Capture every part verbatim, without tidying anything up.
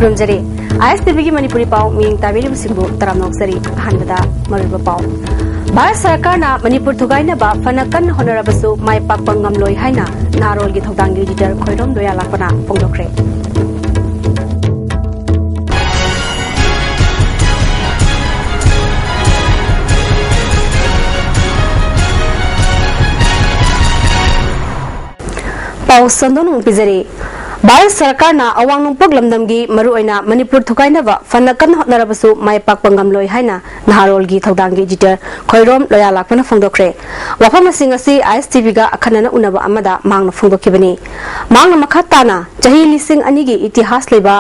ꯈꯨꯔꯨꯝꯖꯔꯤ꯫ ꯑꯥꯏ ꯑꯦꯁ T ꯚꯤꯒꯤ ꯃꯅꯤꯄꯨꯔꯤ ꯄꯥꯎ ꯃꯤꯠꯌꯦꯡ ꯇꯥꯕꯤꯔꯤꯕꯁꯤꯡꯕꯨ ꯇꯔꯥꯝꯅ ꯑꯣꯛꯆꯔꯤ꯫ ꯑꯍꯥꯟꯕꯗ ꯃꯔꯨꯑꯣꯏꯕ ꯄꯥꯎ꯫ ꯚꯥꯔꯠ ꯁꯔꯀꯥꯔꯅ ꯃꯅꯤꯄꯨꯔ ꯊꯨꯒꯥꯏꯅꯕ ꯐꯅ ꯀꯟꯅ ꯍꯣꯠꯅꯔꯕꯁꯨ ꯃꯥꯏ ꯄꯥꯛꯄ ꯉꯝꯂꯣꯏ ꯍꯥꯏꯅ ꯅꯍꯥꯔꯣꯜꯒꯤ ꯊꯧꯗꯥꯡꯒꯤ ꯏꯗꯤꯇꯔ ꯈꯣꯏꯔꯣꯝ ꯂꯣꯌꯥꯂꯥꯛꯄꯅ ꯐꯣꯡꯗꯣꯛꯈ꯭ꯔꯦ꯫ ꯄꯥꯎ ꯁꯟꯗꯣꯛꯅ ꯄꯤꯖꯔꯤ꯫ ꯚꯥꯔꯠ ꯁꯔꯀꯥꯔꯅ ꯑꯋꯥꯡ ꯅꯣꯡꯄꯣꯛ ꯂꯝꯗꯝꯒꯤ ꯃꯔꯨꯑꯣꯏꯅ ꯃꯅꯤꯄꯨꯔ ꯊꯨꯒꯥꯏꯅꯕ ꯐꯅ ꯀꯟꯅ ꯍꯣꯠꯅꯔꯕꯁꯨ ꯃꯥꯏ ꯄꯥꯛꯄ ꯉꯝꯂꯣꯏ ꯍꯥꯏꯅ ꯅꯍꯥꯔꯣꯜꯒꯤ ꯊꯧꯗꯥꯡꯒꯤ ꯏꯗꯤꯇꯔ ꯈꯣꯏꯔꯣꯝ ꯂꯣꯌꯥꯂꯥꯛꯄꯅ ꯐꯣꯡꯗꯣꯛꯈ꯭ꯔꯦ꯫ ꯋꯥꯐꯝꯁꯤꯡ ꯑꯁꯤ ꯑꯥꯏ ꯑꯦꯁ ꯇꯤ ꯚꯤꯒ ꯑꯈꯟꯅꯅ ꯎꯅꯕ ꯑꯃꯗ ꯃꯍꯥꯛꯅ ꯐꯣꯡꯗꯣꯛꯈꯤꯕꯅꯤ꯫ ꯃꯍꯥꯛꯅ ꯃꯈꯥ ꯇꯥꯅ ꯆꯍꯤ ꯂꯤꯁꯤꯡ ꯑꯅꯤꯒꯤ ꯏꯇꯤꯍꯥꯁ ꯂꯩꯕ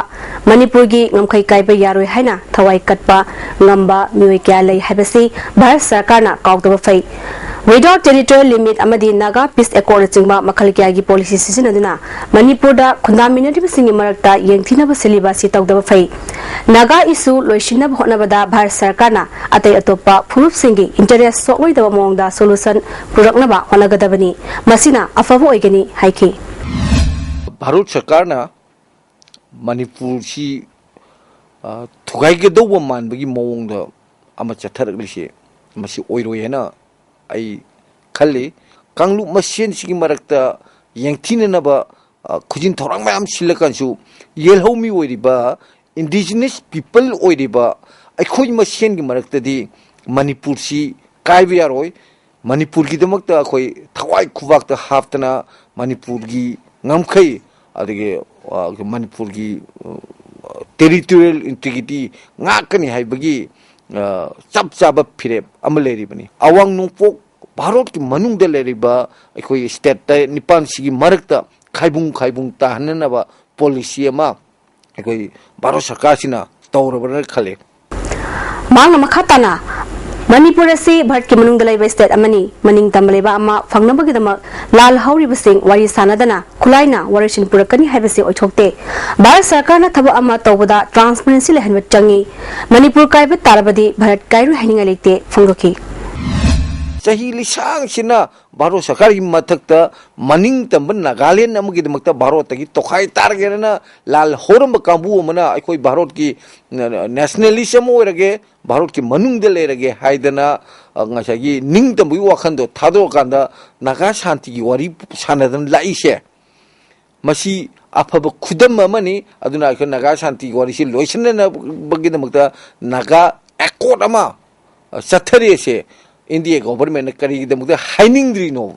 ꯃꯅꯤꯄꯨꯔꯒꯤ ꯉꯝꯈꯩ ꯀꯥꯏꯕ ꯌꯥꯔꯣꯏ ꯍꯥꯏꯅ ꯊꯋꯥꯏ ꯀꯠꯄ ꯉꯝꯕ ꯃꯤꯑꯣꯏ ꯀꯌꯥ ꯂꯩ ꯍꯥꯏꯕꯁꯤ ꯚꯥꯔꯠ ꯁꯔꯀꯥꯔꯅ ꯀꯥꯎꯗꯕ ꯐꯩ꯫ Without territorial limit ꯑꯃꯗꯤ ꯅꯥꯒꯥ peace accordꯅꯆꯤꯡꯕ ꯃꯈꯜ ꯀꯌꯥꯒꯤ ꯄꯣꯂꯤꯁꯤ ꯁꯤꯖꯤꯟꯅꯗꯨꯅ ꯃꯅꯤꯄꯨꯔꯗ ꯈꯨꯟꯗꯥꯃꯤꯟꯅꯔꯤꯕꯁꯤꯡꯒꯤ ꯃꯔꯛꯇ ꯌꯦꯡꯊꯤꯅꯕ ꯁꯤꯜꯂꯤꯕ ꯑꯁꯤ ꯇꯧꯗꯕ ꯐꯩ꯫ ꯅꯥꯒꯥ issue ꯂꯣꯏꯁꯤꯟꯅꯕ ꯍꯣꯠꯅꯕꯗ ꯚꯥꯔꯠ ꯁꯔꯀꯥꯔꯅ ꯑꯇꯩ ꯑꯇꯣꯞꯄ ꯐꯨꯔꯨꯞꯁꯤꯡꯒꯤ interest ꯁꯣꯛꯂꯣꯏꯗꯕ ꯃꯑꯣꯡꯗ solution ꯄꯨꯔꯛꯅꯕ ꯍꯣꯠꯅꯒꯗꯕꯅꯤ꯫ ꯃꯁꯤꯅ ꯑꯐꯕ ꯑꯣꯏꯒꯅꯤ ꯍꯥꯏꯈꯤ꯫ ꯚꯥꯔꯠ ꯁꯔꯀꯥꯔꯅ ꯃꯅꯤꯄꯨꯔꯁꯤ, ꯑ, ꯊꯨꯒꯥꯏꯒꯗꯧꯕ ꯃꯥꯟꯕꯒꯤ ꯃꯑꯣꯡꯗ ꯑꯃ ꯆꯠꯊꯔꯛꯂꯤꯁꯦ, ꯃꯁꯤ ꯑꯣꯏꯔꯣꯏ ꯍꯥꯏꯅ ꯑꯩ ꯈꯜꯂꯤ꯫ ꯀꯥꯡꯂꯨꯞ ꯃꯁꯦꯟꯁꯤꯒꯤ ꯃꯔꯛꯇ ꯌꯦꯡꯊꯤꯅꯅꯕ, ꯑ, ꯈꯨꯖꯤꯟ ꯊꯧꯔꯥꯡ ꯃꯌꯥꯝ ꯁꯤꯜꯂꯀꯥꯟꯁꯨ, ꯌꯦꯜꯍꯧꯃꯤ ꯑꯣꯏꯔꯤꯕ, indigenous people ꯑꯣꯏꯔꯤꯕ ꯑꯩꯈꯣꯏ ꯃꯁꯦꯟꯒꯤ ꯃꯔꯛꯇꯗꯤ ꯃꯅꯤꯄꯨꯔꯁꯤ ꯀꯥꯏꯕ ꯌꯥꯔꯣꯏ꯫ ꯃꯅꯤꯄꯨꯔꯒꯤꯗꯃꯛꯇ ꯑꯩꯈꯣꯏ ꯊꯋꯥꯏ ꯈꯨꯕꯥꯛꯇ ꯍꯥꯞꯇꯅ ꯃꯅꯤꯄꯨꯔꯒꯤ ꯉꯝꯈꯩ, ꯑꯗꯒꯤ, ꯑ, ꯃꯅꯤꯄꯨꯔꯒꯤ, ꯑ, territorial integrity ꯉꯥꯛꯀꯅꯤ ꯍꯥꯏꯕꯒꯤ, ꯑ, ꯆꯞ ꯆꯥꯕ ꯐꯤꯔꯦꯞ ꯑꯃ ꯂꯩꯔꯤꯕꯅꯤ꯫ ꯑꯋꯥꯡ ꯅꯣꯡꯄꯣꯛ ꯚꯥꯔꯠꯀꯤ ꯃꯅꯨꯡꯗ ꯂꯩꯔꯤꯕ ꯑꯩꯈꯣꯏ state ꯇꯔꯦꯠ ꯅꯤꯄꯥꯟꯁꯤꯒꯤ ꯃꯔꯛꯇ ꯈꯥꯏꯕꯨꯡ ꯈꯥꯏꯕꯨꯡ ꯇꯥꯍꯟꯅꯅꯕ policy ꯑꯃ ꯑꯩꯈꯣꯏ ꯚꯥꯔꯠ ꯁꯔꯀꯥꯔꯁꯤꯅ ꯇꯧꯔꯕ꯭ꯔꯥ ꯈꯜꯂꯤ꯫ ꯃꯍꯥꯛꯅ ꯃꯈꯥ ꯇꯥꯅ, ꯃꯅꯤꯄꯨꯔ ꯑꯁꯤ ꯚꯥꯔꯠꯀꯤ ꯃꯅꯨꯡꯗ ꯂꯩꯕ state ꯑꯃꯅꯤ꯫ ꯃꯅꯤꯡ ꯇꯝꯕ ꯂꯩꯕꯥꯛ ꯑꯃ ꯐꯪꯅꯕꯒꯤꯗꯃꯛ ꯂꯥꯜ ꯍꯧꯔꯤꯕꯁꯤꯡ ꯋꯥꯔꯤ ꯁꯥꯟꯅꯗꯅ ꯈꯨꯠꯂꯥꯏꯅ ꯋꯥꯔꯣꯏꯁꯤꯟ ꯄꯨꯔꯛꯀꯅꯤ ꯍꯥꯏꯕꯁꯤ ꯑꯣꯏꯊꯣꯛꯇꯦ꯫ ꯚꯥꯔꯠ ꯁꯔꯀꯥꯔꯅ ꯊꯕꯛ ꯑꯃ ꯇꯧꯕꯗ transparency ꯂꯩꯍꯟꯕ ꯆꯪꯏ꯫ ꯃꯅꯤꯄꯨꯔ ꯀꯥꯏꯕ ꯇꯥꯔꯕꯗꯤ ꯚꯥꯔꯠ ꯀꯥꯏꯔꯣꯏ ꯍꯥꯏꯅꯤꯡꯉꯥꯏ ꯂꯩꯇꯦ ꯐꯣꯡꯗꯣꯛꯈꯤ꯫ ꯆꯍꯤ ꯂꯤꯁꯥꯡꯁꯤꯅ ꯚꯥꯔꯠ ꯁꯔꯀꯥꯔꯒꯤ ꯃꯊꯛꯇ ꯃꯅꯤꯡ ꯇꯝꯕ ꯅꯥꯒꯥꯂꯦꯟ ꯑꯃꯒꯤꯗꯃꯛꯇ ꯚꯥꯔꯠꯇꯒꯤ ꯇꯣꯈꯥꯏ ꯇꯥꯔꯒꯦꯅ ꯂꯥꯜ ꯍꯧꯔꯝꯕ ꯀꯥꯡꯕꯨ ꯑꯃꯅ ꯑꯩꯈꯣꯏ ꯚꯥꯔꯠꯀꯤ ꯅꯦꯁꯅꯦꯂꯤꯁ ꯑꯃ ꯑꯣꯏꯔꯒꯦ, ꯚꯥꯔꯠꯀꯤ ꯃꯅꯨꯡꯗ ꯂꯩꯔꯒꯦ ꯍꯥꯏꯗꯅ, ꯑ, ꯉꯁꯥꯏꯒꯤ ꯅꯤꯡꯇꯝꯕꯒꯤ ꯋꯥꯈꯜꯗꯣ ꯊꯥꯗꯣꯛꯑꯀꯥꯟꯗ ꯅꯥꯒꯥ ꯁꯥꯟꯇꯤꯒꯤ ꯋꯥꯔꯤ ꯁꯥꯟꯅꯗꯅ ꯂꯥꯛꯏꯁꯦ, ꯃꯁꯤ ꯑꯐꯕ ꯈꯨꯗꯝ ꯑꯃꯅꯤ꯫ ꯑꯗꯨꯅ ꯑꯩꯈꯣꯏ ꯅꯥꯒꯥ ꯁꯥꯟꯇꯤꯒꯤ ꯋꯥꯔꯤꯁꯤ ꯂꯣꯏꯁꯤꯟꯅꯅꯕꯒꯤꯗꯃꯛꯇ ꯅꯥꯒꯥ ꯑꯦꯀꯣꯔꯗ ꯑꯃ, ꯑ, ꯆꯠꯊꯔꯤꯁꯦ ꯏꯟꯗꯤꯌꯥ ꯒꯣꯚꯔꯟꯃꯦꯟꯠꯅ ꯀꯔꯤꯒꯤꯗꯃꯛꯇ ꯍꯥꯏꯅꯤꯡꯗ꯭ꯔꯤꯅꯣ?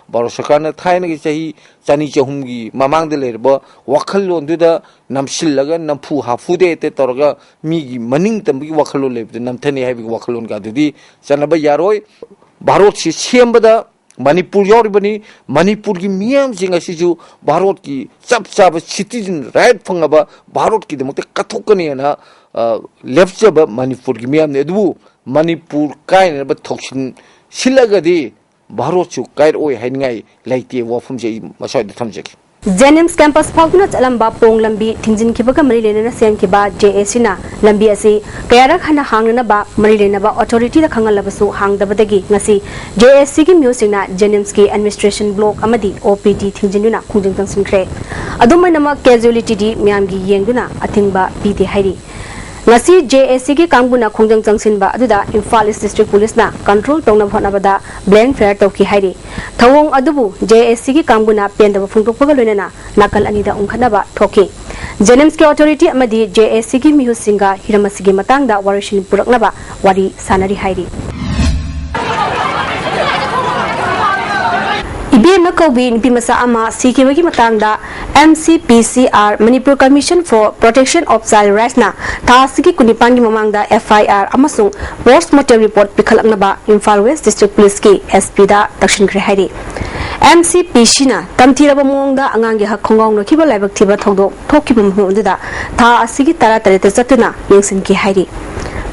ꯚꯥꯔꯠ ꯁꯔꯀꯥꯔꯅ ꯊꯥꯏꯅꯒꯤ ꯆꯍꯤ ꯆꯅꯤ ꯆꯍꯨꯝꯒꯤ ꯃꯃꯥꯡꯗ ꯂꯩꯔꯕ ꯋꯥꯈꯜꯂꯣꯟꯗꯨꯗ ꯅꯝꯁꯤꯜꯂꯒ ꯅꯝꯐꯨ ꯍꯥꯐꯨꯗ ꯍꯦꯛꯇ ꯇꯧꯔꯒ ꯃꯤꯒꯤ ꯃꯅꯤꯡ ꯇꯝꯕꯒꯤ ꯋꯥꯈꯜꯂꯣꯟ ꯂꯩꯕꯗ ꯅꯝꯊꯅꯩ ꯍꯥꯏꯕꯒꯤ ꯋꯥꯈꯜꯂꯣꯟꯒ ꯑꯗꯨꯗꯤ ꯆꯠꯅꯕ ꯌꯥꯔꯣꯏ꯫ ꯚꯥꯔꯠꯁꯤ ꯁꯦꯝꯕꯗ ꯃꯅꯤꯄꯨꯔ ꯌꯥꯎꯔꯤꯕꯅꯤ꯫ ꯃꯅꯤꯄꯨꯔꯒꯤ ꯃꯤꯌꯥꯝꯁꯤꯡ ꯑꯁꯤꯁꯨ ꯚꯥꯔꯠꯀꯤ ꯆꯞ ꯆꯥꯕ ꯁꯤꯇꯤꯖꯟ ꯔꯥꯏꯠ ꯐꯪꯉꯕ ꯚꯥꯔꯠꯀꯤꯗꯃꯛꯇ ꯀꯠꯊꯣꯛꯀꯅꯤ ꯍꯥꯏꯅ, ꯑ, ꯂꯦꯞꯆꯕ ꯃꯅꯤꯄꯨꯔꯒꯤ ꯃꯤꯌꯥꯝꯅꯤ꯫ ꯑꯗꯨꯕꯨ ꯃꯅꯤꯄꯨꯔ ꯀꯥꯏꯅꯅꯕ ꯊꯧꯁꯤꯟ ꯁꯤꯜꯂꯒꯗꯤ ꯚꯥꯔꯠꯁꯨ ꯀꯥꯏꯔꯛꯑꯣꯏ ꯍꯥꯏꯅꯤꯡꯉꯥꯏ ꯂꯩꯇꯦ꯫ ꯋꯥꯐꯝꯁꯦ ꯑꯩ ꯃꯁ꯭ꯋꯥꯏꯗ ꯊꯝꯖꯒꯦ꯫ ꯖꯦꯅꯤꯝꯁ ꯀꯦꯝꯄꯁ ꯐꯥꯎꯗꯨꯅ ꯆꯠꯂꯝꯕ ꯄꯣꯡ ꯂꯝꯕꯤ ꯊꯤꯡꯖꯤꯟꯈꯤꯕꯒ ꯃꯔꯤ ꯂꯩꯅꯅ ꯁꯦꯝꯈꯤꯕ ꯖꯦ ꯑꯦ ꯁꯤꯅ ꯂꯝꯕꯤ ꯑꯁꯤ ꯀꯌꯥꯔꯛ ꯍꯟꯅ ꯍꯥꯡꯅꯅꯕ ꯃꯔꯤ ꯂꯩꯅꯕ ꯑꯣꯊꯣꯔꯤꯇꯤꯗ ꯈꯪꯍꯜꯂꯕꯁꯨ ꯍꯥꯡꯗꯕꯗꯒꯤ ꯉꯁꯤ ꯖꯦ ꯑꯦ ꯁꯤꯒꯤ ꯃꯤꯑꯣꯏꯁꯤꯡꯅ ꯖꯦꯅꯤꯝꯁꯀꯤ ꯑꯦꯗꯃꯤꯅꯤꯁꯇ꯭ꯔꯦꯁꯟ ꯕ꯭ꯂꯣꯛ ꯑꯃꯗꯤ ꯑꯣ ꯄꯤ ꯗꯤ ꯊꯤꯡꯖꯤꯟꯗꯨꯅ ꯈꯣꯡꯖꯪ ꯆꯪꯁꯤꯟꯈ꯭ꯔꯦ꯫ ꯑꯗꯨꯝ ꯑꯣꯏꯅꯃꯛ, ꯀꯦꯖꯨꯋꯦꯂꯤꯇꯤꯗꯤ ꯃꯤꯌꯥꯝꯒꯤ ꯌꯦꯡꯗꯨꯅ ꯑꯊꯤꯡꯕ ꯄꯤꯗꯦ ꯍꯥꯏꯔꯤ꯫ ꯉꯁꯤ ꯖꯦ ꯑꯦ ꯁꯤꯒꯤ ꯀꯥꯡꯕꯨꯅ ꯈꯣꯡꯖꯪ ꯆꯪꯁꯤꯟꯕ ꯑꯗꯨꯗ ꯏꯝꯐꯥꯜ ꯏꯁ꯭ꯠ ꯗꯤꯁ꯭ꯠꯔꯤꯛ ꯄꯨꯂꯤꯁꯅ ꯀꯟꯇ꯭ꯔꯣꯜ ꯇꯧꯅꯕ ꯍꯣꯠꯅꯕꯗ ꯕ꯭ꯂꯦꯡ ꯐꯥꯌꯔ ꯇꯧꯈꯤ ꯍꯥꯏꯔꯤ꯫ ꯊꯧꯑꯣꯡ ꯑꯗꯨꯕꯨ ꯖꯦ ꯑꯦ ꯁꯤꯒꯤ ꯀꯥꯡꯕꯨꯅ ꯄꯦꯟꯗꯕ ꯐꯣꯡꯗꯣꯛꯄꯒ ꯂꯣꯏꯅꯅ ꯅꯥꯀꯜ ꯑꯅꯤꯗ ꯎꯪꯈꯠꯅꯕ ꯊꯣꯛꯈꯤ꯫ ꯖꯦꯅꯤꯝꯁꯀꯤ ꯑꯣꯊꯣꯔꯤꯇꯤ ꯑꯃꯗꯤ ꯖꯦ ꯑꯦ ꯁꯤꯒꯤ ꯃꯤꯍꯨꯠꯁꯤꯡꯒ ꯍꯤꯔꯝ ꯑꯁꯤꯒꯤ ꯃꯇꯥꯡꯗ ꯋꯥꯔꯣꯏꯁꯤꯟ ꯄꯨꯔꯛꯅꯕ ꯋꯥꯔꯤ ꯁꯥꯅꯔꯤ ꯍꯥꯏꯔꯤ꯫ ꯏꯕꯦꯝꯅ ꯀꯧꯕꯤ ꯅꯨꯄꯤꯃꯆꯥ ꯑꯃ ꯁꯤꯈꯤꯕꯒꯤ ꯃꯇꯥꯡꯗ M C P C R, Manipur Commission for Protection of Child Rights ꯅ ꯊꯥ ꯑꯁꯤꯒꯤ ꯀꯨꯟꯅꯤꯄꯥꯟꯒꯤ ꯃꯃꯥꯡꯗ ꯑꯦꯐ ꯑꯥꯏ ꯑꯥꯔ ꯑꯃꯁꯨꯡ ꯄꯣꯁ꯭ꯠ ꯃꯣꯔꯇꯦꯝ ꯔꯤꯄꯣꯔꯠ ꯄꯤꯈꯠꯂꯛꯅꯕ ꯏꯝꯐꯥꯜ ꯋꯦꯁ꯭ꯠ ꯗꯤꯁ꯭ꯠꯔꯤꯛ ꯄꯨꯂꯤꯁꯀꯤ ꯑꯦꯁ ꯄꯤ ꯗ ꯇꯛꯁꯤꯟꯈ꯭ꯔꯦ ꯍꯥꯏꯔꯤ꯫ ꯑꯦꯝ ꯁꯤ ꯄꯤ ꯁꯤ ꯅ ꯇꯝꯊꯤꯔꯕ ꯃꯑꯣꯡꯗ ꯑꯉꯥꯡꯒꯤ ꯍꯛ ꯈꯣꯡꯒꯥꯎꯅꯈꯤꯕ ꯂꯥꯏꯕꯛ ꯊꯤꯕ ꯊꯧꯗꯣꯛ ꯊꯣꯛꯈꯤꯕ ꯃꯐꯝ ꯑꯗꯨꯗ ꯊꯥ ꯑꯁꯤꯒꯤ ꯇꯔꯥꯇꯔꯦꯠꯇ ꯆꯠꯇꯨꯅ ꯌꯦꯡꯁꯤꯟꯈꯤ ꯍꯥꯏꯔꯤ꯫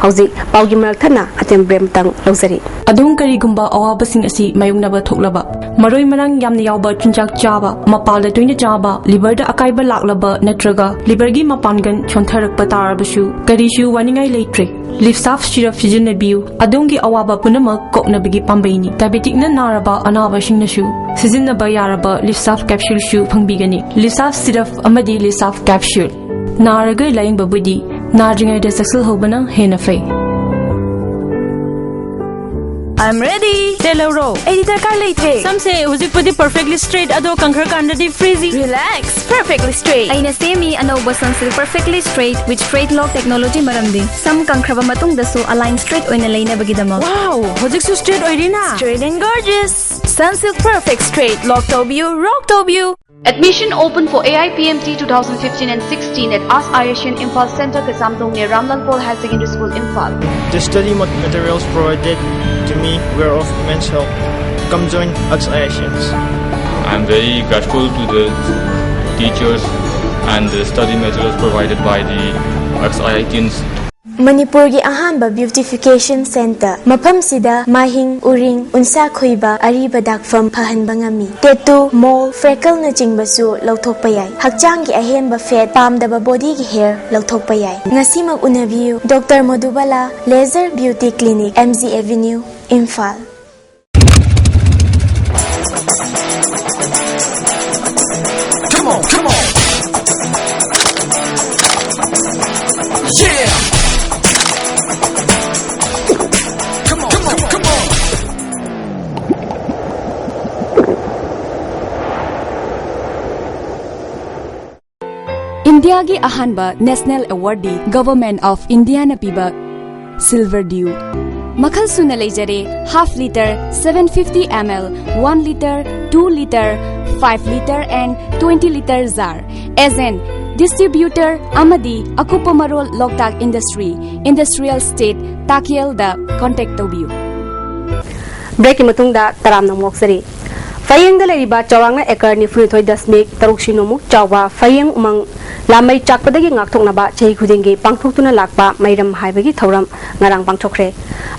ꯍꯧꯖꯤꯛ ꯄꯥꯎꯒꯤ ꯃꯔꯛ ꯊꯠꯅ ꯑꯇꯦꯝ ꯕ꯭ꯔꯦꯛ ꯑꯃꯇꯪ ꯂꯧꯖꯔꯤ꯫ ꯑꯗꯣꯝ ꯀꯔꯤꯒꯨꯝꯕ ꯑꯋꯥꯕꯁꯤꯡ ꯑꯁꯤ ꯃꯥꯌꯣꯛꯅꯕ ꯊꯣꯛꯂꯕ, ꯃꯔꯣꯏ ꯃꯔꯥꯡ ꯌꯥꯝꯅ ꯌꯥꯎꯕ ꯆꯤꯟꯖꯥꯛ ꯆꯥꯕ, ꯃꯄꯥꯜꯗ ꯇꯣꯏꯅ ꯆꯥꯕ, ꯂꯤꯚꯔꯗ ꯑꯀꯥꯏꯕ ꯂꯥꯛꯂꯕ ꯅꯠꯇ꯭ꯔꯒ ꯂꯤꯚꯔꯒꯤ ꯃꯄꯥꯡꯒꯜ ꯁꯣꯟꯊꯔꯛꯄ ꯇꯥꯔꯕꯁꯨ ꯀꯔꯤꯁꯨ ꯋꯥꯅꯤꯡꯉꯥꯏ ꯂꯩꯇ꯭ꯔꯦ꯫ ꯂꯤꯞꯁꯥꯐ ꯁꯤꯔꯞ ꯁꯤꯖꯤꯟꯅꯕꯤꯌꯨ, ꯑꯗꯣꯝꯒꯤ ꯑꯋꯥꯕ ꯄꯨꯝꯅꯃꯛ ꯀꯣꯛꯅꯕꯒꯤ ꯄꯥꯝꯕꯩꯅꯤ꯫ ꯗꯥꯏꯕꯦꯇꯤꯛꯅ ꯅꯥꯔꯕ ꯑꯅꯥꯕꯁꯤꯡꯅꯁꯨ ꯁꯤꯖꯤꯟꯅꯕ ꯌꯥꯔꯕ ꯂꯤꯞꯁꯥꯐ ꯀꯦꯞꯁꯨꯜꯁꯨ ꯐꯪꯕꯤꯒꯅꯤ꯫ ꯂꯤꯞꯁꯥꯐ ꯁꯤꯔꯞ ꯑꯃꯗꯤ ꯂꯤꯞꯁꯥꯐ ꯀꯦꯞꯁꯨꯜ꯫ ꯅꯥꯔꯒ ꯂꯥꯌꯦꯡꯕꯕꯨꯗꯤ ꯅꯥꯗ꯭ꯔꯤꯉꯩꯗ ꯆꯦꯛꯁꯤꯜꯍꯧꯕꯅ ꯍꯦꯟꯅ ꯐꯩ꯫ I'm ready. ꯇꯦꯜꯍꯧꯔꯣ꯫ ꯑꯩꯗꯤ ꯗꯔꯀꯥꯔ ꯂꯩꯇ꯭ꯔꯦ꯫ ꯁꯝꯁꯦ ꯍꯧꯖꯤꯛꯄꯨꯗꯤ perfectly straight, ꯑꯗꯣ ꯀꯪꯈ꯭ꯔꯀꯥꯟꯗꯗꯤ frizzy꯫ Relax, perfectly straight. ꯑꯩꯅ ꯁꯦꯝꯃꯤ ꯑꯅꯧꯕ Sunsilk Perfectly Straight with Straight Lock technology, ꯃꯔꯝꯗꯤ ꯁꯝ ꯀꯪꯈ꯭ꯔꯕ ꯃꯇꯨꯡꯗꯁꯨ ꯑꯂꯥꯏꯟ ꯁ꯭ꯇ꯭ꯔꯦꯠ ꯑꯣꯏꯅ ꯂꯩꯅꯕꯒꯤꯗꯃꯛ꯫ Wow, ꯍꯧꯖꯤꯛꯁꯨ ꯁ꯭ꯇ꯭ꯔꯦꯠ ꯑꯣꯏꯔꯤꯅ? Straight and gorgeous. Sunsilk Perfect Straight. Lock ꯇꯧꯕꯤꯌꯨ, ꯔꯣꯛ ꯇꯧꯕꯤꯌꯨ꯫ Admission open for A I P M T two thousand fifteen and sixteen at ASK Asian Imphal Center, Kaisamthong near Ramlal Paul Higher Secondary School, Imphal. The study mat- materials provided to me were of immense help. Come join ASK Asians. I'm very grateful to the teachers and the study materials provided by the ASK Asians. ꯃꯅꯤꯄꯨꯔꯒꯤ ꯑꯍꯥꯟꯕ beautification center꯫ ꯃꯐꯝꯁꯤꯗ ꯃꯍꯤꯡ, ꯎꯔꯤꯡ, ꯎꯟꯁꯥ ꯈꯨꯏꯕ, ꯑꯔꯤꯕ ꯗꯥꯛꯐꯝ ꯐꯍꯟꯕ ꯉꯝꯃꯤ꯫ Tattoo, mole, freckleꯅꯆꯤꯡꯕꯁꯨ ꯂꯧꯊꯣꯛꯄ ꯌꯥꯏ꯫ ꯍꯛꯆꯥꯡꯒꯤ ꯑꯍꯦꯟꯕ fat, ꯄꯥꯝꯗꯕ bodyꯒꯤ hair ꯂꯧꯊꯣꯛꯄ ꯌꯥꯏ꯫ ꯉꯁꯤꯃꯛ ꯎꯅꯕꯤꯌꯨ꯫ Doctor ꯃꯣꯗꯨꯕꯥꯂꯥ, Laser Beauty Clinic, M G Avenue, Imphal. Come on, come on. Yeah. Come on, come on, come on. ꯏꯟꯗꯤꯌꯥꯒꯤ ꯑꯍꯥꯟꯕ national awardꯗꯤ Government of Indiaꯅ ꯄꯤꯕ Silver Dew꯫ ꯃꯈꯜ ꯁꯨꯅ ꯂꯩꯖꯔꯦ: half litre, seven fifty M L, one litre, two litre, five litre and twenty litre jar꯫ Agent, distributor ꯑꯃꯗꯤ ꯑꯀꯨꯞꯄ ꯃꯔꯣꯜ ꯂꯣꯛꯇꯥꯛ Industry, Industrial Estate, ꯇꯥꯀꯦꯜꯗ contact ꯇꯧꯕꯤꯌꯨ꯫ ꯕ꯭ꯔꯦꯛꯀꯤ ꯃꯇꯨꯡꯗ ꯇꯔꯥꯝꯅ ꯑꯃꯨꯛ ꯑꯣꯛꯆꯔꯤ꯫ ꯐꯌꯦꯡꯗ ꯂꯩꯔꯤꯕ ꯆꯥꯎꯔꯥꯛꯅ ꯑꯦꯀꯔ ꯅꯤꯐꯨꯅꯤꯊꯣꯏ ꯗꯁꯃꯤꯛ ꯇꯔꯨꯛ ꯁꯤꯅꯣꯃꯨꯛ ꯆꯥꯎꯕ ꯐꯌꯦꯡ ꯎꯃꯪ ꯂꯥꯃꯩ ꯆꯥꯛꯄꯗꯒꯤ ꯉꯥꯛꯊꯣꯛꯅꯕ ꯆꯍꯤ ꯈꯨꯗꯤꯡꯒꯤ ꯄꯥꯡꯊꯣꯛꯇꯨꯅ ꯂꯥꯛꯄ ꯃꯩꯔꯝ ꯍꯥꯏꯕꯒꯤ ꯊꯧꯔꯝ ꯉꯔꯥꯡ ꯄꯥꯡꯊꯣꯛꯈ꯭ꯔꯦ꯫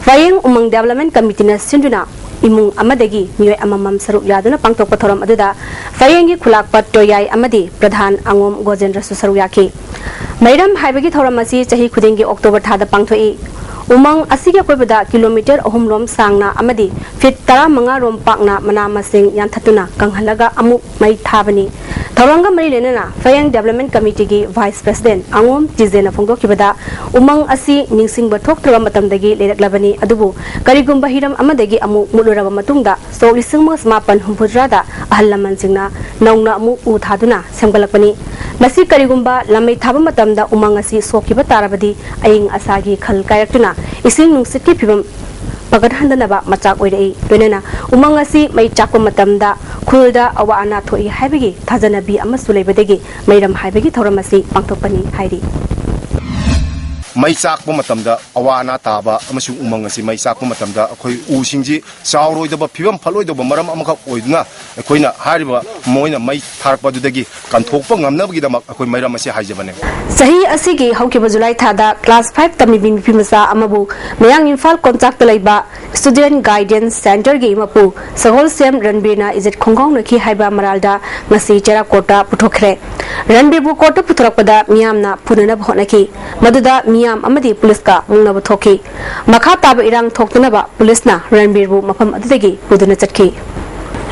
ꯐꯌꯦꯡ ꯎꯃꯪ ꯗꯦꯕꯂꯞꯃꯦꯟ ꯀꯃꯤꯇꯤꯅ ꯁꯤꯟꯗꯨꯅ ꯏꯃꯨꯡ ꯑꯃꯗꯒꯤ ꯃꯤꯑꯣꯏ ꯑꯃꯃꯝ ꯁꯔꯨꯛ ꯌꯥꯗꯨꯅ ꯄꯥꯡꯊꯣꯛꯄ ꯊꯧꯔꯝ ꯑꯗꯨꯗ ꯐꯌꯦꯡꯒꯤ ꯈꯨꯂꯥꯛꯄ ꯇꯣꯌꯥꯏ ꯑꯃꯗꯤ ꯄ꯭ꯔꯙꯥꯟ ꯑꯉꯣꯝ ꯒꯣꯖꯦꯟꯗ꯭ꯔꯁꯨ ꯁꯔꯨꯛ ꯌꯥꯈꯤ꯫ ꯃꯩꯔꯝ ꯍꯥꯏꯕꯒꯤ ꯊꯧꯔꯝ ꯑꯁꯤ ꯆꯍꯤ ꯈꯨꯗꯤꯡꯒꯤ ꯑꯣꯛꯇꯣꯕꯔ ꯊꯥꯗ ꯄꯥꯡꯊꯣꯛꯏ꯫ ꯎꯃꯪ ꯑꯁꯤꯒꯤ ꯑꯀꯣꯏꯕꯗ ꯀꯤꯂꯣꯃꯤꯇꯔ ꯑꯍꯨꯝ ꯔꯣꯝ ꯁꯥꯡꯅ ꯑꯃꯗꯤ ꯐꯤꯠ ꯇꯔꯥꯃꯉꯥ ꯔꯣꯝ ꯄꯥꯛꯅ ꯃꯅꯥ ꯃꯁꯤꯡ ꯌꯥꯟꯊꯠꯇꯨꯅ ꯀꯪꯍꯜꯂꯒ ꯑꯃꯨꯛ ꯃꯩ ꯊꯥꯕꯅꯤ꯫ ꯊꯧꯔꯝꯒ ꯃꯔꯤ ꯂꯩꯅꯅ ꯐꯌꯦꯡ ꯗꯦꯕꯂꯞꯃꯦꯟ ꯀꯃꯤꯇꯤꯒꯤ ꯚꯥꯏꯁ ꯄ꯭ꯔꯁꯤꯗꯦꯟ ꯑꯉꯣꯝ ꯇꯤꯖꯦꯅ ꯐꯣꯡꯗꯣꯛꯈꯤꯕꯗ, ꯎꯃꯪ ꯑꯁꯤ ꯅꯤꯡꯁꯤꯡꯕ ꯊꯣꯛꯇ꯭ꯔꯕ ꯃꯇꯝꯗꯒꯤ ꯂꯩꯔꯛꯂꯕꯅꯤ, ꯑꯗꯨꯕꯨ ꯀꯔꯤꯒꯨꯝꯕ ꯍꯤꯔꯝ ꯑꯃꯗꯒꯤ ꯑꯃꯨꯛ ꯃꯨꯠꯂꯨꯔꯕ ꯃꯇꯨꯡꯗ ꯁꯣꯛ ꯂꯤꯁꯤꯡ ꯑꯃꯒ ꯆꯃꯥꯄꯟ ꯍꯨꯝꯐꯨꯇꯔꯥꯗ ꯑꯍꯜ ꯂꯃꯟꯁꯤꯡꯅ ꯅꯧꯅ ꯑꯃꯨꯛ ꯎ ꯊꯥꯗꯨꯅ ꯁꯦꯝꯒꯠꯂꯛꯄꯅꯤ꯫ ꯃꯁꯤ ꯀꯔꯤꯒꯨꯝꯕ ꯂꯥꯃꯩ ꯊꯥꯕ ꯃꯇꯝꯗ ꯎꯃꯪ ꯑꯁꯤ ꯁꯣꯛꯈꯤꯕ ꯇꯥꯔꯕꯗꯤ, ꯑꯏꯪ ꯑꯁꯥꯒꯤ ꯈꯜ ꯀꯥꯏꯔꯛꯇꯨꯅ ꯏꯁꯤꯡ ꯅꯨꯡꯁꯤꯠꯀꯤ ꯐꯤꯕꯝ ꯐꯒꯠꯍꯟꯗꯅꯕ ꯃꯆꯥꯛ ꯑꯣꯏꯔꯛꯏ꯫ ꯂꯣꯏꯅꯅ ꯎꯃꯪ ꯑꯁꯤ ꯃꯩ ꯆꯥꯛꯄ ꯃꯇꯝꯗ ꯈꯨꯜꯗ ꯑꯋꯥ ꯑꯅꯥ ꯊꯣꯛꯏ ꯍꯥꯏꯕꯒꯤ ꯊꯥꯖꯅꯕꯤ ꯑꯃꯁꯨ ꯂꯩꯕꯗꯒꯤ ꯃꯩꯔꯝ ꯍꯥꯏꯕꯒꯤ ꯊꯧꯔꯝ ꯑꯁꯤ ꯄꯥꯡꯊꯣꯛꯄꯅꯤ ꯍꯥꯏꯔꯤ꯫ ꯃꯩ ꯆꯥꯛꯄ ꯃꯇꯝꯗ ꯑꯋꯥ ꯑꯅꯥ ꯇꯥꯕ ꯑꯃꯁꯨꯡ ꯎꯃꯪ ꯑꯁꯤ ꯃꯩ ꯆꯥꯛꯄ ꯃꯇꯝꯗ ꯑꯩꯈꯣꯏ ꯎꯁꯤꯡꯁꯤ ꯆꯥꯎꯔꯣꯏꯗꯕ ꯐꯤꯕꯝ ꯐꯠꯂꯣꯏꯗꯕ ꯃꯔꯝ ꯑꯃꯈꯛ ꯑꯣꯏꯗꯨꯅ, ꯑꯩꯈꯣꯏꯅ ꯍꯥꯏꯔꯤꯕ ꯃꯣꯏꯅ ꯃꯩ ꯊꯥꯔꯛꯄ ꯑꯗꯨꯗꯒꯤ ꯀꯟꯊꯣꯛꯄ ꯉꯝꯅꯕꯒꯤꯗꯃꯛ ꯑꯩꯈꯣꯏ ꯃꯩꯔꯝ ꯑꯁꯤ ꯍꯥꯏꯖꯕꯅꯦ꯫ ꯆꯍꯤ ꯑꯁꯤꯒꯤ ꯍꯧꯈꯤꯕ ꯖꯨꯂꯥꯏ ꯊꯥꯗ ꯀ꯭ꯂꯥꯁ ꯐꯥꯏꯚ ꯇꯝꯂꯤꯕꯤ ꯅꯨꯄꯤ ꯃꯆꯥ ꯑꯃꯕꯨ ꯃꯌꯥꯡ ꯏꯝꯐꯥꯜ ꯀꯣꯟꯆꯥꯛꯇ ꯂꯩꯕ ꯁ꯭ꯇꯨꯗꯦꯟꯠ ꯒꯥꯏꯗꯦꯟꯁ ꯁꯦꯟꯇꯔꯒꯤ ꯃꯄꯨ ꯁꯒꯣꯜꯁꯦꯝ ꯔꯟꯕꯤꯔꯅ ꯏꯖꯠ ꯈꯣꯡꯒꯥꯎꯅꯈꯤ ꯍꯥꯏꯕ ꯃꯔꯥꯜꯗ ꯉꯁꯤ ꯆꯦꯔꯥ ꯀꯣꯔꯠꯇ ꯄꯨꯊꯣꯛꯈ꯭ꯔꯦ꯫ ꯔꯟꯕꯤꯔꯕꯨ ꯀꯣꯔꯠꯇ ꯄꯨꯊꯣꯔꯛꯄꯗ ꯃꯤꯌꯥꯝꯅ ꯐꯨꯅꯅꯕ ꯍꯣꯠꯅꯈꯤ꯫ ꯃꯗꯨꯗ ꯃꯤꯌꯥꯝ ꯑꯃꯗꯤ ꯄꯨꯂꯤꯁꯀ ꯃꯨꯛꯅꯕ ꯊꯣꯛꯈꯤ꯫ ꯃꯈꯥ ꯇꯥꯕ ꯏꯔꯥꯡ ꯊꯣꯛꯇꯅꯕ ꯄꯨꯂꯤꯁꯅ ꯔꯟꯕꯤꯔꯕꯨ ꯃꯐꯝ ꯑꯗꯨꯗꯒꯤ ꯄꯨꯗꯨꯅ ꯆꯠꯈꯤ꯫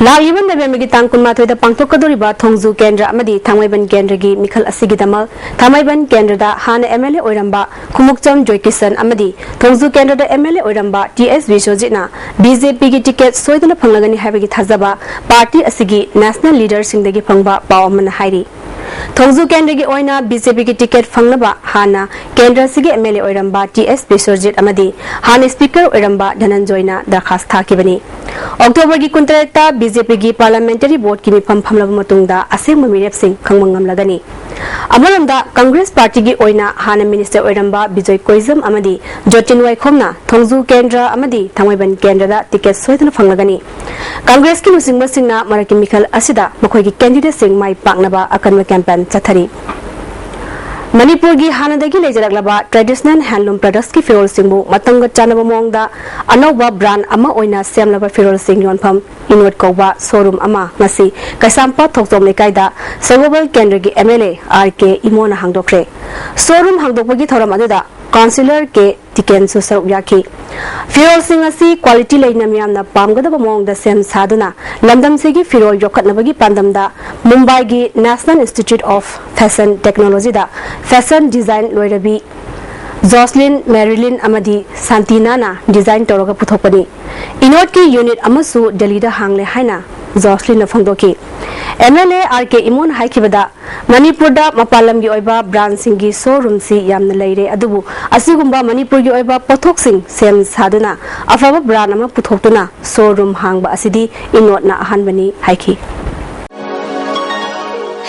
ꯂꯥꯛꯂꯤꯕ ꯅꯕꯦꯝꯕꯔꯒꯤ ꯇꯥꯡ ꯀꯨꯟꯃꯥꯊꯣꯏꯗ ꯄꯥꯡꯊꯣꯛꯀꯗꯧꯔꯤꯕ ꯊꯣꯡꯖꯨ ꯀꯦꯟꯗ꯭ꯔ ꯑꯃꯗꯤ ꯊꯥꯡꯃꯩꯕꯟ ꯀꯦꯟꯗ꯭ꯔꯒꯤ ꯃꯤꯈꯜ ꯑꯁꯤꯒꯤꯗꯃꯛ ꯊꯥꯡꯃꯩꯕꯟ ꯀꯦꯟꯗ꯭ꯔꯗ ꯍꯥꯟꯅ ꯑꯦꯝ ꯑꯦꯜ ꯑꯦ ꯑꯣꯏꯔꯝꯕ ꯈꯨꯃꯨꯛꯆꯝ ꯖꯣꯏꯀꯤꯁꯟ ꯑꯃꯗꯤ ꯊꯣꯡꯖꯨ ꯀꯦꯟꯗ꯭ꯔꯗ ꯑꯦꯝ ꯑꯦꯜ ꯑꯦ ꯑꯣꯏꯔꯝꯕ ꯇꯤ ꯑꯦꯁ ꯕꯤꯁ꯭ꯋꯖꯤꯠꯅ ꯕꯤ ꯖꯦ ꯄꯤꯒꯤ ꯇꯤꯀꯦꯠ ꯁꯣꯏꯗꯅ ꯐꯪꯂꯒꯅꯤ ꯍꯥꯏꯕꯒꯤ ꯊꯥꯖꯕ ꯄꯥꯔꯇꯤ ꯑꯁꯤꯒꯤ ꯅꯦꯁꯅꯦꯜ ꯂꯤꯗꯔꯁꯤꯡꯗꯒꯤ ꯐꯪꯕ ꯄꯥꯎ ꯑꯃꯅ ꯍꯥꯏꯔꯤ꯫ ꯊꯣꯡꯖꯨ ꯀꯦꯟꯗ꯭ꯔꯒꯤ ꯑꯣꯏꯅ ꯕꯤ ꯖꯦ ꯄꯤꯒꯤ ꯇꯤꯀꯦꯠ ꯐꯪꯅꯕ ꯍꯥꯟꯅ ꯀꯦꯟꯗ꯭ꯔ ꯑꯁꯤꯒꯤ ꯑꯦꯝ ꯑꯦꯜ ꯑꯦ ꯑꯣꯏꯔꯝꯕ ꯇꯤ ꯑꯦꯁ ꯕꯤꯁ꯭ꯋꯖꯤꯠ ꯑꯃꯗꯤ ꯍꯥꯟꯅ ꯁ꯭ꯄꯤꯀꯔ ꯑꯣꯏꯔꯝꯕ ꯙꯅꯟꯖꯣꯏꯅ ꯗꯔꯈꯥꯁ ꯊꯥꯈꯤꯕꯅꯤ꯫ ꯑꯣꯛꯇꯣꯕꯔꯒꯤ ꯀꯨꯟꯇꯔꯦꯠꯇ ꯕꯤ ꯖꯦ ꯄꯤꯒꯤ ꯄꯥꯔꯂꯤꯌꯥꯃꯦꯟꯇꯔꯤ ꯕꯣꯔꯗꯀꯤ ꯃꯤꯐꯝ ꯐꯝꯂꯕ ꯃꯇꯨꯡꯗ ꯑꯁꯦꯡꯕ ꯃꯤꯔꯦꯞꯁꯤꯡ ꯈꯪꯕ ꯉꯝꯂꯒꯅꯤ꯫ ꯑꯃꯔꯣꯝꯗ, ꯀꯪꯒ꯭ꯔꯦꯁ ꯄꯥꯔꯇꯤꯒꯤ ꯑꯣꯏꯅ ꯍꯥꯟꯅ ꯃꯤꯅꯤꯁꯇꯔ ꯑꯣꯏꯔꯝꯕ ꯕꯤꯖꯣꯏ ꯀꯣꯏꯖꯝ ꯑꯃꯗꯤ ꯖꯣꯇꯤꯟ ꯋꯥꯏꯈꯣꯝꯅ ꯊꯣꯡꯖꯨ ꯀꯦꯟꯗ꯭ꯔ ꯑꯃꯗꯤ ꯊꯥꯡꯃꯩꯕꯟ ꯀꯦꯟꯗ꯭ꯔꯗ ꯇꯤꯀꯦꯠ ꯁꯣꯏꯗꯅ ꯐꯪꯂꯒꯅꯤ꯫ ꯀꯪꯒ꯭ꯔꯦꯁꯀꯤ ꯂꯨꯆꯤꯡꯕꯁꯤꯡꯅ ꯃꯔꯛꯀꯤ ꯃꯤꯈꯜ ꯑꯁꯤꯗ ꯃꯈꯣꯏꯒꯤ ꯀꯦꯟꯗꯤꯗꯦꯠꯁꯤꯡ ꯃꯥꯏ ꯄꯥꯛꯅꯕ ꯑꯀꯟꯕ ꯀꯦꯝꯄꯦꯟ ꯆꯠꯊꯔꯤ꯫ ꯃꯅꯤꯄꯨꯔꯒꯤ ꯍꯥꯟꯅꯗꯒꯤ ꯂꯩꯖꯔꯛꯂꯕ traditional handloom productsꯀꯤ ꯐꯤꯔꯣꯜꯁꯤꯡꯕꯨ ꯃꯇꯝꯒ ꯆꯥꯟꯅꯕ ꯃꯑꯣꯡꯗ ꯑꯅꯧꯕ brand ꯑꯃ ꯑꯣꯏꯅ ꯁꯦꯝꯂꯕ ꯐꯤꯔꯣꯜꯁꯤꯡ ꯌꯣꯟꯐꯝ ꯏꯅꯣꯠ ꯀꯧꯕ showroom ꯑꯃ ꯉꯁꯤ ꯀꯩꯁꯥꯝꯄꯥꯠ ꯊꯣꯛꯆꯣꯝ ꯂꯩꯀꯥꯏꯗ ꯁꯒꯣꯜꯕꯜ ꯀꯦꯟꯗ꯭ꯔꯒꯤ MLA R K ꯏꯃꯣꯅ ꯍꯥꯡꯗꯣꯛꯈ꯭ꯔꯦ꯫ Showroom ꯍꯥꯡꯗꯣꯛꯄꯒꯤ ꯊꯧꯔꯝ ꯑꯗꯨꯗ Councillor K ꯇꯤꯀꯦꯟꯁꯨ ꯁꯔꯨꯛ ꯌꯥꯈꯤ꯫ ꯐꯤꯔꯣꯜꯁꯤꯡ ꯑꯁꯤ quality ꯂꯩꯅ ꯃꯤꯌꯥꯝꯅ ꯄꯥꯝꯒꯗꯕ ꯃꯑꯣꯡꯗ ꯁꯦꯝ ꯁꯥꯗꯨꯅ ꯂꯝꯗꯝꯁꯤꯒꯤ ꯐꯤꯔꯣꯜ ꯌꯣꯛꯈꯠꯅꯕꯒꯤ ꯄꯥꯟꯗꯝꯗ ꯃꯨꯝꯕꯥꯏꯒꯤ National Institute of Fashion Technologyꯗ fashion design ꯂꯣꯏꯔꯕꯤ ꯖꯣꯁꯂꯤꯟ, ꯃꯦꯔꯤꯂꯤꯟ ꯑꯃꯗꯤ ꯁꯥꯟꯇꯤꯅꯥꯅ design ꯇꯧꯔꯒ ꯄꯨꯊꯣꯛꯄꯅꯤ꯫ ꯏꯅꯣꯠꯀꯤ unit ꯑꯃꯁꯨ ꯗꯦꯜꯂꯤꯗ ꯍꯥꯡꯂꯦ ꯍꯥꯏꯅ ꯖꯣꯁꯂꯤꯟꯅ ꯐꯣꯡꯗꯣꯛꯈꯤ꯫ MLA R K ꯏꯃꯣꯅ ꯍꯥꯏꯈꯤꯕꯗ, ꯃꯅꯤꯄꯨꯔꯗ ꯃꯄꯥꯟ ꯂꯝꯒꯤ ꯑꯣꯏꯕ brandꯁꯤꯡꯒꯤ showroomꯁꯤ ꯌꯥꯝꯅ ꯂꯩꯔꯦ, ꯑꯗꯨꯕꯨ ꯑꯁꯤꯒꯨꯝꯕ ꯃꯅꯤꯄꯨꯔꯒꯤ ꯑꯣꯏꯕ ꯄꯣꯠꯊꯣꯛꯁꯤꯡ ꯁꯦꯝ ꯁꯥꯗꯨꯅ ꯑꯐꯕ brand ꯑꯃ ꯄꯨꯊꯣꯛꯇꯨꯅ showroom ꯍꯥꯡꯕ ꯑꯁꯤꯗꯤ ꯏꯅꯣꯠꯅ ꯑꯍꯥꯟꯕꯅꯤ ꯍꯥꯏꯈꯤ꯫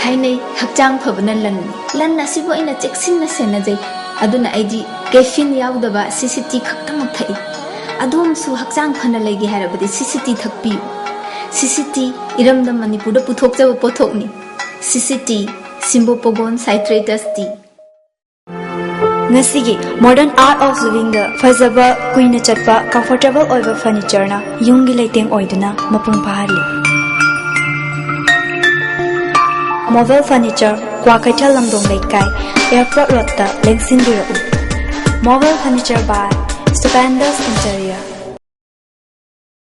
ꯍꯥꯏꯅꯩ, ꯍꯛꯆꯥꯡ ꯐꯕꯅ ꯂꯟꯅꯤ꯫ ꯂꯟ ꯑꯁꯤꯕꯨ ꯑꯩꯅ ꯆꯦꯛꯁꯤꯟꯅ ꯁꯦꯟꯅꯖꯩ꯫ ꯑꯗꯨꯅ ꯑꯩꯗꯤ caffeine ꯌꯥꯎꯗꯕ CCT ꯈꯛꯇꯃꯛ ꯊꯛꯏ꯫ ꯑꯗꯣꯝꯁꯨ ꯍꯛꯆꯥꯡ ꯐꯅ ꯂꯩꯒꯦ ꯍꯥꯏꯔꯕꯗꯤ CCT ꯊꯛꯄꯤꯌꯨ꯫ CCT ꯏꯔꯝꯗꯝ ꯃꯅꯤꯄꯨꯔꯗ ꯄꯨꯊꯣꯛꯆꯕ ꯄꯣꯠꯊꯣꯛꯅꯤ꯫ CCT, ꯁꯤꯝꯕꯣ ꯄꯣꯒꯣꯟ Citratus tea꯫ ꯉꯁꯤꯒꯤ Modern Art of Livingꯗ ꯐꯖꯕ, ꯀꯨꯏꯅ ꯆꯠꯄ, comfortable ꯑꯣꯏꯕ furnitureꯅ ꯌꯨꯝꯒꯤ ꯂꯩꯇꯦꯡ ꯑꯣꯏꯗꯨꯅ ꯃꯄꯨꯡ ꯐꯥꯍꯜꯂꯤ꯫ Movel Furniture, ꯀ꯭ꯋꯥꯀꯩꯊꯦꯜ ꯂꯝꯗꯣꯡ ꯂꯩꯀꯥꯏ, Airport Roadꯇ ꯂꯦꯡꯁꯤꯟꯕꯤꯔꯛꯎ꯫ Movel Furniture by Stupendous Interior꯫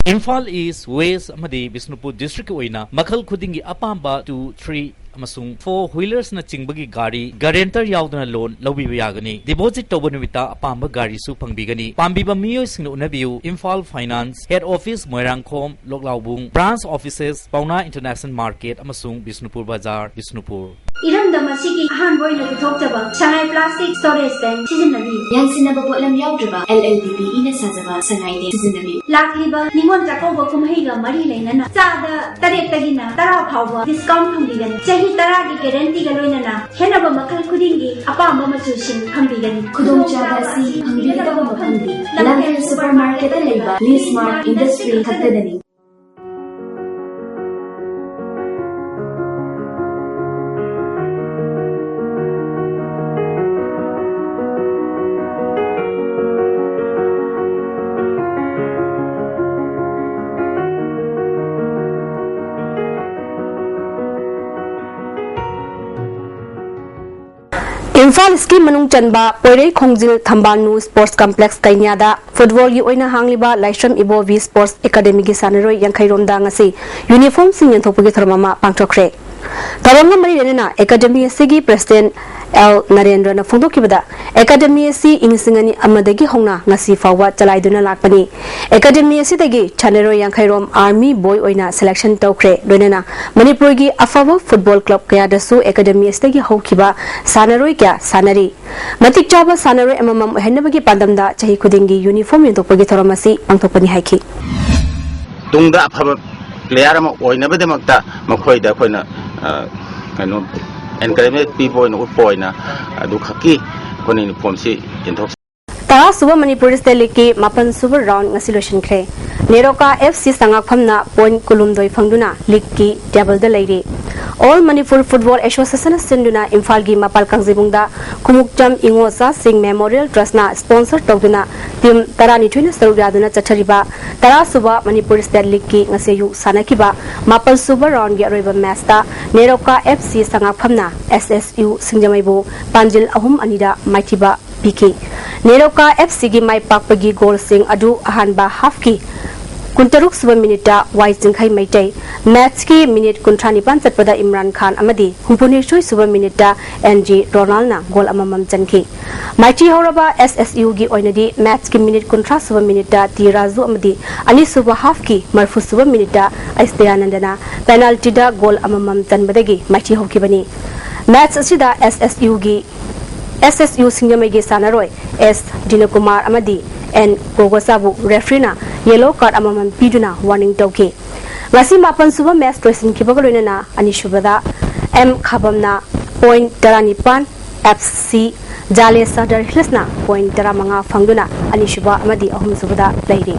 Imphal east, West ꯑꯃꯗꯤ ꯕꯤꯁ꯭ꯅꯨꯄꯨꯔ districtꯀꯤ ꯑꯣꯏꯅ ꯃꯈꯜ ꯈꯨꯗꯤꯡꯒꯤ ꯑꯄꯥꯝꯕ two, three ꯑꯃꯁꯨꯡ four wheelersꯅ ꯆꯤꯡꯕꯒꯤ ꯒꯥꯔꯤ guarantor ꯌꯥꯎꯗꯅ loan ꯂꯧꯕꯤꯕ ꯌꯥꯒꯅꯤ꯫ Deposit ꯇꯧꯕ ꯅꯨꯃꯤꯠꯇ ꯑꯄꯥꯝꯕ ꯒꯥꯔꯤꯁꯨ ꯐꯪꯕꯤꯒꯅꯤ꯫ ꯄꯥꯝꯕꯤꯕ ꯃꯤꯑꯣꯏꯁꯤꯡꯅ ꯎꯅꯕꯤꯌꯨ, Imphal Finance, Head Office Moirangkhom, ꯂꯣꯛꯂꯥꯎꯕꯨꯡ, Branch Offices, ꯄꯥꯎꯅꯥ International Market ꯑꯃꯁꯨꯡ ꯕꯤꯁ꯭ꯅꯨꯄꯨꯔ ꯕꯖꯥꯔ, ꯕꯤꯁ꯭ꯅꯨꯄꯨꯔ꯫ ꯏꯔꯝꯗꯝ ꯑꯁꯤꯒꯤ ꯑꯍꯥꯟꯕ ꯑꯣꯏꯅ ꯄꯨꯊꯣꯛꯆꯕ ꯁꯉꯥꯏ plastic storage tank ꯁꯤꯖꯤꯟꯅꯕꯤꯌꯨ꯫ ꯌꯥꯟꯁꯤꯟꯅꯕ ꯄꯣꯠꯂꯝ ꯌꯥꯎꯗ꯭ꯔꯕ LLDPEꯅ ꯁꯥꯖꯕ ꯁꯉꯥꯏ tank ꯁꯤꯖꯤꯟꯅꯕꯤꯌꯨ꯫ ꯂꯥꯛꯂꯤꯕ ꯅꯤꯉꯣꯜ ꯆꯥꯛꯀꯧꯕ ꯀꯨꯝꯍꯩꯒ ꯃꯔꯤ ꯂꯩꯅꯅ ꯆꯥꯗ ꯇꯔꯦꯠꯇꯒꯤꯅ ꯇꯔꯥ ꯐꯥꯎꯕ discount ꯐꯪꯕꯤꯒꯅꯤ꯫ ꯆꯍꯤ ꯇꯔꯥꯒꯤ ꯒꯦꯔꯦꯟꯇꯤꯒ ꯂꯣꯏꯅꯅ ꯈꯦꯠꯅꯕ ꯃꯈꯜ ꯈꯨꯗꯤꯡꯒꯤ ꯑꯄꯥꯝꯕ ꯃꯆꯨꯁꯤꯡ ꯐꯪꯕꯤꯒꯅꯤ꯫ ꯈꯨꯗꯣꯡꯆꯥꯕ ꯑꯁꯤ ꯐꯪꯕꯤꯒꯗꯕ ꯃꯐꯝꯗꯤ ꯂꯝꯐꯦꯜ ꯁꯨꯄꯔ ꯃꯥꯔꯀꯦꯠꯇ ꯂꯩꯕ ꯂꯤꯁ ꯃꯥꯔꯠ ꯏꯟꯗꯁꯇ꯭ꯔꯤ ꯈꯛꯇꯗꯅꯤ꯫ ꯏꯝꯐꯥꯜ ꯏꯁꯀꯤ ꯃꯅꯨꯡ ꯆꯟꯕ ꯄꯣꯏꯔꯩ ꯈꯣꯡꯖꯤꯜ ꯊꯝꯕꯥꯜꯅꯨ ꯁ꯭ꯄꯣꯔꯠꯁ ꯀꯝꯄ꯭ꯂꯦꯛꯁ ꯀꯩꯅ꯭ꯌꯥꯗ ꯐꯨꯠꯕꯣꯜꯒꯤ ꯑꯣꯏꯅ ꯍꯥꯡꯂꯤꯕ ꯂꯥꯏꯁ꯭ꯔꯝ ꯏꯕꯣꯕꯤ ꯁ꯭ꯄꯣꯔꯠꯁ ꯑꯦꯀꯥꯗꯃꯤꯒꯤ ꯁꯥꯟꯅꯔꯣꯏ ꯌꯥꯡꯈꯩ ꯔꯣꯝꯗ ꯉꯁꯤ ꯌꯨꯅꯤꯐꯣꯔꯝꯁꯤꯡ ꯌꯦꯟꯊꯣꯛꯄꯒꯤ ꯊꯧꯔꯝ ꯑꯃ ꯄꯥꯡꯊꯣꯛꯈ꯭ꯔꯦ꯫ ꯊꯧꯔꯝꯒ ꯃꯔꯤ ꯂꯩꯅꯅ ꯑꯦꯀꯥꯗꯃꯤ ꯑꯁꯤꯒꯤ ꯄ꯭ꯔꯦꯁꯤꯗꯦꯟꯠ ꯑꯦꯜ ꯅꯔꯦꯟꯗ꯭ꯔꯅ ꯐꯣꯡꯗꯣꯛꯈꯤꯕꯗ, ꯑꯦꯀꯥꯗꯃꯤ ꯑꯁꯤ ꯏꯪ ꯂꯤꯁꯤꯡ ꯑꯅꯤ ꯑꯃꯗꯒꯤ ꯍꯧꯅ ꯉꯁꯤ ꯐꯥꯎꯕ ꯆꯂꯥꯏꯗꯨꯅ ꯂꯥꯛꯄꯅꯤ꯫ ꯑꯦꯀꯥꯗꯃꯤ ꯑꯁꯤꯗꯒꯤ ꯁꯥꯟꯅꯔꯣꯏ ꯌꯥꯡꯈꯩ ꯔꯣꯝ ꯑꯥꯔꯃꯤ ꯕꯣꯏ ꯑꯣꯏꯅ ꯁꯦꯂꯦꯛꯁꯟ ꯇꯧꯈ꯭ꯔꯦ, ꯂꯣꯏꯅꯅ ꯃꯅꯤꯄꯨꯔꯒꯤ ꯑꯐꯕ ꯐꯨꯠꯕꯣꯜ ꯀ꯭ꯂꯕ ꯀꯌꯥꯗꯁꯨ ꯑꯦꯀꯥꯗꯃꯤ ꯑꯁꯤꯗꯒꯤ ꯍꯧꯈꯤꯕ ꯁꯥꯟꯅꯔꯣꯏ ꯀꯌꯥ ꯁꯥꯟꯅꯔꯤ꯫ ꯃꯇꯤꯛ ꯆꯥꯕ ꯁꯥꯟꯅꯔꯣꯏ ꯑꯃꯃꯝ ꯑꯣꯏꯍꯟꯅꯕꯒꯤ ꯄꯥꯟꯗꯝꯗ ꯆꯍꯤ ꯈꯨꯗꯤꯡꯒꯤ ꯌꯨꯅꯤꯐꯣꯔꯝ ꯌꯦꯟꯊꯣꯛꯄꯒꯤ ꯊꯧꯔꯝ ꯑꯁꯤ ꯄꯥꯡꯊꯣꯛꯄꯅꯤ ꯍꯥꯏꯈꯤ꯫ ꯇꯨꯡꯗ ꯑꯐꯕ ꯄ꯭ꯂꯦꯌꯥꯔ ꯑꯃ ꯑꯣꯏꯅꯕꯒꯤꯗꯃꯛꯇ ꯃꯈꯣꯏꯗ ꯑꯩꯈꯣꯏꯅ, ꯑ, ꯀꯩꯅꯣ, ꯑꯦꯟꯀꯔꯦꯖꯃꯦꯟ ꯄꯤꯕ ꯑꯣꯏꯅ, ꯎꯠꯄ ꯑꯣꯏꯅ ꯑꯗꯨꯈꯛꯀꯤ ꯑꯩꯈꯣꯏꯅ ꯌꯨꯅꯤꯐꯣꯔꯝꯁꯤ ꯌꯦꯟꯊꯣꯛꯆꯩ꯫ ꯇꯔꯥ ꯁꯨꯕ ꯃꯅꯤꯄꯨꯔ ꯁ꯭ꯇꯦꯠ ꯂꯤꯒꯀꯤ ꯃꯥꯄꯟ ꯁꯨꯕ ꯔꯥꯎꯟ ꯉꯁꯤ ꯂꯣꯏꯁꯤꯟꯈ꯭ꯔꯦ꯫ ꯅꯦꯔꯣꯀꯥ ꯑꯦꯐ ꯁꯤ ꯁꯉꯥꯛꯐꯝꯅ ꯄꯣꯏꯟꯠ ꯀꯨꯟꯍꯨꯝꯗꯣꯏ ꯐꯪꯗꯨꯅ ꯂꯤꯒꯀꯤ ꯇꯦꯕꯜꯗ ꯂꯩꯔꯤ꯫ ꯑꯣꯜ ꯃꯅꯤꯄꯨꯔ ꯐꯨꯠꯕꯣꯜ ꯑꯦꯁꯣꯁꯤꯌꯦꯁꯟꯅ ꯁꯤꯟꯗꯨꯅ ꯏꯝꯐꯥꯜꯒꯤ ꯃꯄꯥꯜ ꯀꯥꯡꯖꯩꯕꯨꯡꯗ ꯈꯨꯃꯨꯛꯆꯝ ꯏꯉꯣꯆꯥꯁꯤꯡ ꯃꯦꯃꯣꯔꯤꯌꯦꯜ ꯇ꯭ꯔꯁꯅ ꯁ꯭ꯄꯣꯟꯁꯔ ꯇꯧꯗꯨꯅ ꯇꯤꯝ ꯇꯔꯥꯅꯤꯊꯣꯏꯅ ꯁꯔꯨꯛ ꯌꯥꯗꯨꯅ ꯆꯠꯊꯔꯤꯕ ꯇꯔꯥ ꯁꯨꯕ ꯃꯅꯤꯄꯨꯔ ꯁ꯭ꯇꯦꯠ ꯂꯤꯒꯀꯤ ꯉꯁꯤ ꯑꯌꯨꯛ ꯁꯥꯟꯅꯈꯤꯕ ꯃꯥꯄꯜ ꯁꯨꯕ ꯔꯥꯎꯟꯒꯤ ꯑꯔꯣꯏꯕ ꯃꯦꯆꯇ ꯅꯦꯔꯣꯀꯥ ꯑꯦꯐ ꯁꯤ ꯁꯉꯥꯛꯐꯝꯅ ꯑꯦꯁ ꯑꯦꯁ ꯌꯨ ꯁꯤꯡꯖꯃꯩꯕꯨ ꯄꯥꯟꯖꯤꯜ ꯑꯍꯨꯝ ꯑꯅꯤꯗ ꯃꯥꯏꯊꯤꯕ ꯄꯤꯈꯤ꯫ ꯅꯦꯔꯣꯀꯥ ꯑꯦꯐ ꯁꯤꯒꯤ ꯃꯥꯏ ꯄꯥꯛꯄꯒꯤ ꯒꯣꯜꯁꯤꯡ ꯑꯗꯨ ꯑꯍꯥꯟꯕ ꯍꯥꯐꯀꯤ ꯀꯨꯟꯇꯔꯨꯛ ꯁꯨꯕ ꯃꯤꯅꯤꯠꯇ ꯋꯥꯏ ꯆꯤꯡꯈꯩ ꯃꯩꯇꯩ, ꯃꯦꯆꯀꯤ ꯃꯤꯅꯤꯠ ꯀꯨꯟꯊ꯭ꯔꯥ ꯅꯤꯄꯥꯟ ꯆꯠꯄꯗ ꯏꯝꯔꯥꯟ ꯈꯥꯟ ꯑꯃꯗꯤ ꯍꯨꯝꯐꯨꯅꯤꯊꯣꯏ ꯁꯨꯕ ꯃꯤꯅꯤꯠꯇ ꯑꯦꯟ ꯖꯤ ꯔꯣꯅꯥꯜꯅ ꯒꯣꯜ ꯑꯃꯃꯝ ꯆꯟꯈꯤ꯫ ꯃꯥꯏꯊꯤ ꯍꯧꯔꯕ ꯑꯦꯁ ꯑꯦꯁ ꯌꯨꯒꯤ ꯑꯣꯏꯅꯗꯤ ꯃꯦꯆꯀꯤ ꯃꯤꯅꯤꯠ ꯀꯨꯟꯊ꯭ꯔꯥ ꯁꯨꯕ ꯃꯤꯅꯤꯠꯇ ꯇꯤ ꯔꯥꯖꯨ ꯑꯃꯗꯤ ꯑꯅꯤꯁꯨꯕ ꯍꯥꯐꯀꯤ ꯃꯔꯐꯨ ꯁꯨꯕ ꯃꯤꯅꯤꯠꯇ ꯑꯩꯁꯇꯌꯥꯅꯟꯗꯅ ꯄꯦꯅꯥꯜꯇꯤꯗ ꯒꯣꯜ ꯑꯃꯃꯝ ꯆꯟꯕꯗꯒꯤ ꯃꯥꯏꯊꯤ ꯍꯧꯈꯤꯕꯅꯤ꯫ ꯃꯦꯆ ꯑꯁꯤꯗ ꯑꯦꯁ ꯑꯦꯁ ꯌꯨꯒꯤ, ꯑꯦꯁ ꯑꯦꯁ ꯌꯨ ꯁꯤꯡꯖꯃꯩꯒꯤ ꯁꯥꯟꯅꯔꯣꯏ ꯑꯦꯁ ꯗꯤꯅꯀꯨꯃꯥꯔ ꯑꯃꯗꯤ ꯑꯦꯟ ꯒꯣꯒꯣꯆꯥꯕꯨ ꯔꯦꯐ꯭ꯔꯤꯅ ꯌꯦꯂꯣ ꯀꯥꯔꯗ ꯑꯃꯃꯝ ꯄꯤꯗꯨꯅ ꯋꯥꯔꯅꯤꯡ ꯇꯧꯈꯤ꯫ ꯉꯁꯤ ꯃꯥꯄꯟ ꯁꯨꯕ ꯃꯦꯆ ꯂꯣꯏꯁꯤꯟꯈꯤꯕꯒ ꯂꯣꯏꯅꯅ ꯑꯅꯤꯁꯨꯕꯗ ꯑꯦꯝ ꯈꯥꯕꯝꯅ ꯄꯣꯏꯟ ꯇꯔꯥꯅꯤꯄꯥꯟ, ꯑꯦꯐ ꯁꯤ ꯖꯥꯂꯦ ꯁꯗꯔ ꯍꯤꯜꯁꯅ ꯄꯣꯏꯟ ꯇꯔꯥꯃꯉꯥ ꯐꯪꯗꯨꯅ ꯑꯅꯤꯁꯨꯕ ꯑꯃꯗꯤ ꯑꯍꯨꯝꯁꯨꯕꯗ ꯂꯩꯔꯤ꯫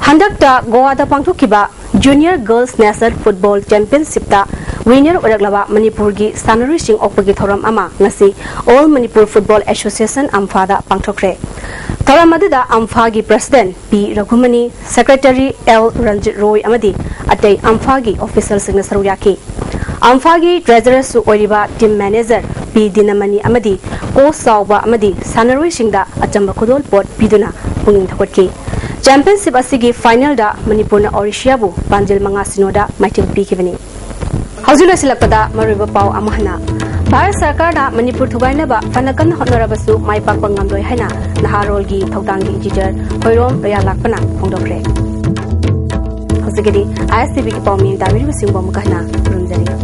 ꯍꯟꯗꯛꯇ ꯒꯣꯋꯥꯗ ꯄꯥꯡꯊꯣꯛꯈꯤꯕ Junior Girls National Football Championshipꯇ winner ꯑꯣꯏꯔꯛꯂꯕ ꯃꯅꯤꯄꯨꯔꯒꯤ ꯁꯥꯟꯅꯔꯣꯏꯁꯤꯡ ꯑꯣꯛꯄꯒꯤ ꯊꯧꯔꯝ ꯑꯃ ꯉꯁꯤ All Manipur Football Association ꯑꯝꯐꯥꯗ ꯄꯥꯡꯊꯣꯛꯈ꯭ꯔꯦ꯫ ꯊꯧꯔꯝ ꯑꯗꯨꯗ ꯑꯝꯐꯥꯒꯤ president ꯄꯤ ꯔꯘꯨꯃꯅꯤ, secretary ꯑꯦꯜ ꯔꯟꯖꯤꯠ ꯔꯣꯏ ꯑꯃꯗꯤ ꯑꯇꯩ ꯑꯝꯐꯥꯒꯤ officialꯁꯤꯡꯅ ꯁꯔꯨꯛ ꯌꯥꯈꯤ꯫ ꯑꯝꯐꯥꯒꯤ treasurerꯁꯨ ꯑꯣꯏꯔꯤꯕ team manager ꯄꯤ ꯗꯤꯅꯃꯅꯤ ꯑꯃꯗꯤ coach ꯆꯥꯎꯕ ꯑꯃꯗꯤ ꯁꯥꯟꯅꯔꯣꯏꯁꯤꯡꯗ ꯑꯆꯝꯕ ꯈꯨꯗꯣꯜꯄꯣꯠ ꯄꯤꯗꯨꯅ ꯄꯨꯛꯅꯤꯡ ꯊꯧꯒꯠꯈꯤ꯫ Championship ꯑꯁꯤꯒꯤ finalꯗ ꯃꯅꯤꯄꯨꯔꯅ ꯑꯣꯔꯤꯁꯤꯌꯥꯕꯨ ꯄꯥꯟꯖꯤꯜ ꯃꯉꯥ ꯁꯤꯅꯣꯗ ꯃꯥꯏꯊꯤꯕ ꯄꯤꯈꯤꯕꯅꯤ꯫ ꯍꯧꯖꯤꯛ ꯂꯣꯏꯁꯤꯜꯂꯛꯄꯗ ꯃꯔꯨꯑꯣꯏꯕ ꯄꯥꯎ ꯑꯃ ꯍꯟꯅ꯫ ꯚꯥꯔꯠ ꯁꯔꯀꯥꯔꯅ ꯃꯅꯤꯄꯨꯔ ꯊꯨꯒꯥꯏꯅꯕ ꯐꯅ ꯀꯟꯅ ꯍꯣꯠꯅꯔꯕꯁꯨ ꯃꯥꯏ ꯄꯥꯛꯄ ꯉꯝꯂꯣꯏ ꯍꯥꯏꯅ ꯅꯍꯥꯔꯣꯜꯒꯤ ꯊꯧꯗꯥꯡꯒꯤ engineer ꯈꯣꯏꯔꯣꯝ ꯔꯌꯥꯂꯥꯛꯄꯅ ꯐꯣꯡꯗꯣꯛꯈ꯭ꯔꯦ꯫ ꯍꯧꯖꯤꯛꯀꯤꯗꯤ ISTVꯒꯤ ꯄꯥꯎꯃꯤ ꯇꯥꯕꯤꯔꯤꯕꯁꯤꯡꯕꯨ ꯑꯃꯨꯛꯀ ꯍꯟꯅ ꯈꯨꯔꯨꯝꯖꯔꯤ꯫